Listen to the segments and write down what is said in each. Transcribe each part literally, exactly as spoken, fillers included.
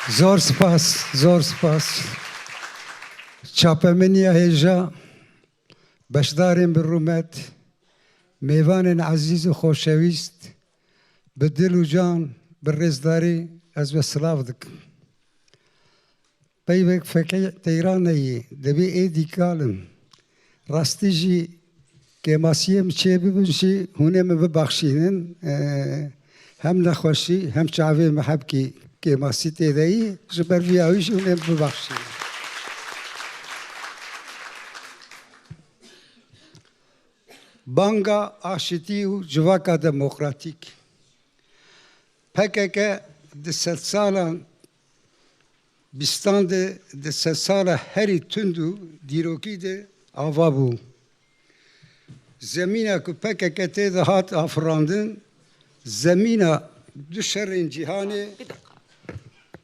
Zor spas, zor spas. Çapemeniya hêja, beşdarên bi rûmet, mêvanên ezîz û xoşewîst, bi dil û can, bi rêzdarî ez we silav dikim. Peyvek fekê teyran neyê, dibê êdî kal im. Rastî jî kêmasiyê min çê bibin jî hûn ê min bibaxşînin. Ee, hem nexweşî hem çavê min hebkî kêmasî tê de yî. Ji ber vî awî jî hûn ê min bibaxşînin. Banga aşitî û civaka demokratîk. P K K di sedsalan bîstan de, di sedsala herî tund û dîrokî de ava bû. Zemîna ku P K K tê de hat afirandin, zemîna du şerên cîhanê,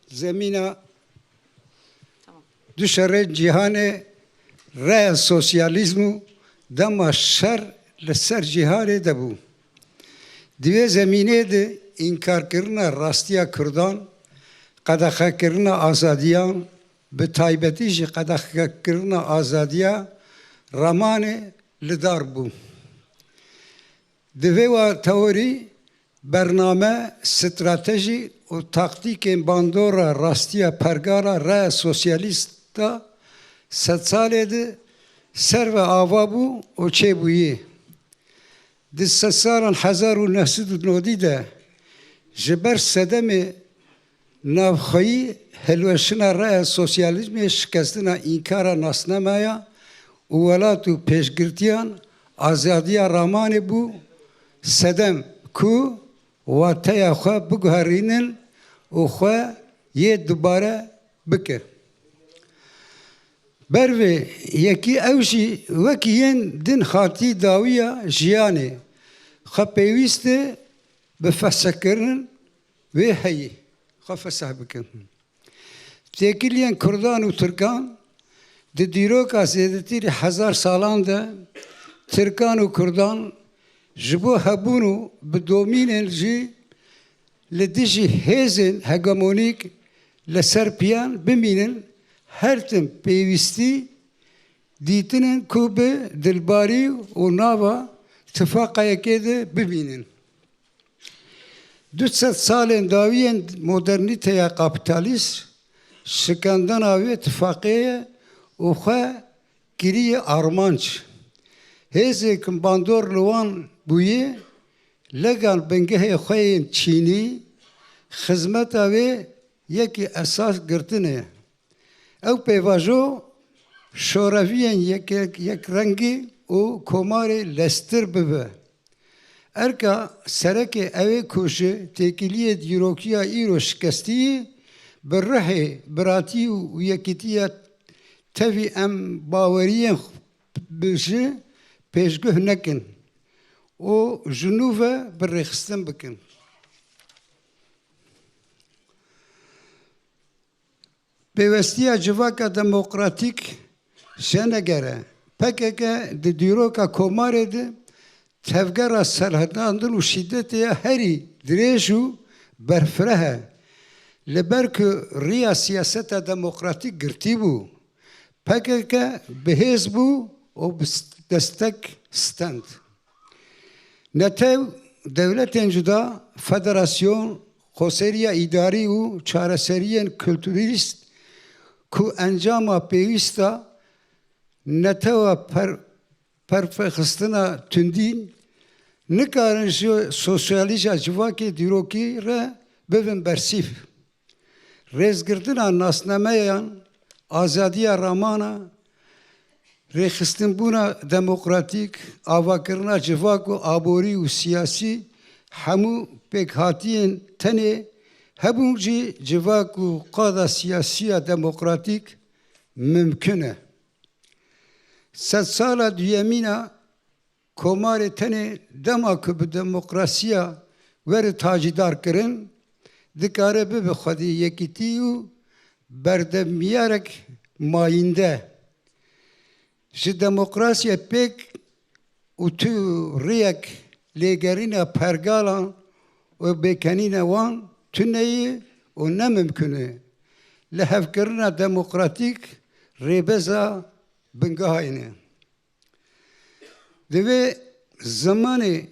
zemîna du şerên cîhanê, reya sosyalîzm û dema şer li ser cîhanê de bû. Di vê zemînê de înkarkirina rastiya Kurdan, qedexekirina azadiyan, bi taybetî jî qedexekirina azadiya Ramanê li dar bû. Di vê wa teorî, bername, stratejî û taktîkên bandora rastiya pergala reya sosyalîst a sedsalê de ser ve ava bû û çêbûyî. Di sedsalan hezar û neh sed û nodî de ji ber sedemê navxweyî hilweşina reya sosyalîzmê, şikestina înkara nasnameya û welat û pêşgirtiyan azadiya Ramanê bû sedem ku wateya xwe biguherînin û xwe yê dubare bike. Ber vê yekî ew jî wekî yên din hatî dawiya jiyanê xwe pêwîst e bi fesehkirin wê heyî xwe feseh bikin. Têkiliyên Kurdan û Tirkan di dîroka zêdetirî hezar salan de Tirkan û Kurdan ji bo hebûn û bi domînên jî li dijî hêzên hegemonîk li ser piyan bimînin, her tim pêwîstî dîtinin ku bi dilbarî û nava tifaqayekê de bibînin. Du sed salên dawiyên modernîteya kapîtalîst şikandina wê tifaqê ye û xwe kiriye armanc. Hêzên ku bandor li wan bûye, legal bingehê xwe yên çînî, xizmeta wê yekî esas girtine. Ew pêvajo şoreviyên yek, yek, yekrengî û komarê leztir bibe. Erka serekê ew ê ku ji têkiliyê dîrokiya îro şikestî yî, bi ruhê biratî û yekîtiya tevî em baweriyên bi ji pêşguh nekin û ji nû ve bi rêxistin bikin. Pêwestiya civaka demokratîk jenegere. P K K di dîroka komarê de tevgera serhildandin û şîdetê ya herî dirêj û berfireh e. Li ber ku riya siyaseta demokratîk girtî bû, P K K bi hêz bû û bi destek stend. Netew, dewletên cuda, federasyon, xweseriya îdarî û çareseriyên kulturîst ku encama pêwîst a netewa per-, perpêxistina tundî, nikarin ji sosyalîja civakê dîrokî re bibin bersîv. Rêzgirtina nasnameyan, azadiya ramana, rêxistinbûna demokratîk, avakirina civak û aborî û siyasî, hemû pêkhatiyên tenê hebûn jî civak û qada siyasî ya demokratîk mimkun e. Sedsala duyemîn a Komarê tenê dema ku bi demokrasiya were tacîdar kirin, dikare bibe xwedî yekîtî û berdevmiyarek mayînde. Ji demokrasiyê pêk û tu rêyek lêgerîna pergalan û bêkenîna wan tune ye û ne mimkun e. lihevkirina demokratîk rêbeza bingehayî ne. Di vê zimanê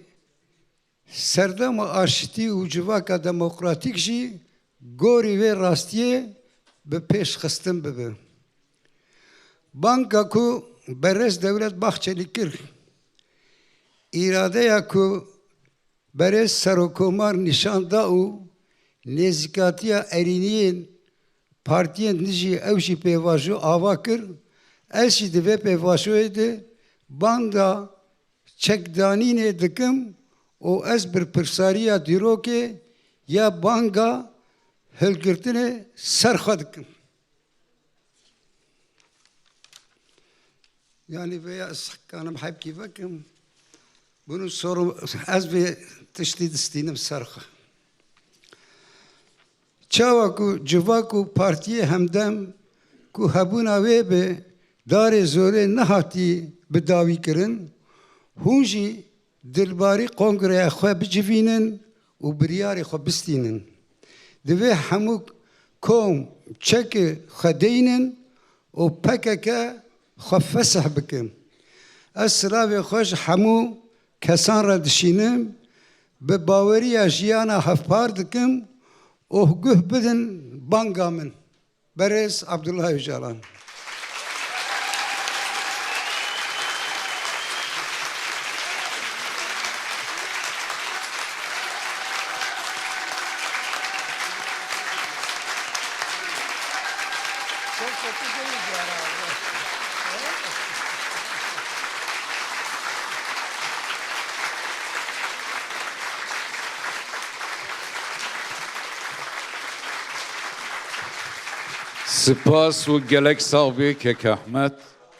serdema aştî û civaka demokratîk jî gorî vê rastiyê bi pêş xistin bibe. Banga ku berêz Dewlet Bahçelî kir, îradeya ku berêz Serokomar nîşan da û nêzîkatiya erêniyên partiyên din jî ew jî pêvajo ava kir, ez jî di vê pêvajoyê de banga çekdanînê dikim û ez berpirsariya dîrokê ya banga hilgirtinê ser xwe dikim. Yanî vêya ez kanim hepkî vekim. Bunu soru ez vê tiştî distînim ser xwe. Çawa ku civak û partiyê hemdem ku hebûna wê bi darê zorê nehatî bi dawî kirin, hûn jî dilbarî kongreya xwe bicivînin û biryarê xwe bistînin. Divê hemû kom çekê xwe deynin û P K K xwe fesih bikin. Ez silavê xwe ji hemû kesan re dişînim, bi baweriya jiyana hevpar dikim û guh bidin banga min. Berêz Abdullah Ocalan. Spas û gelek sax bî kek Ehmed.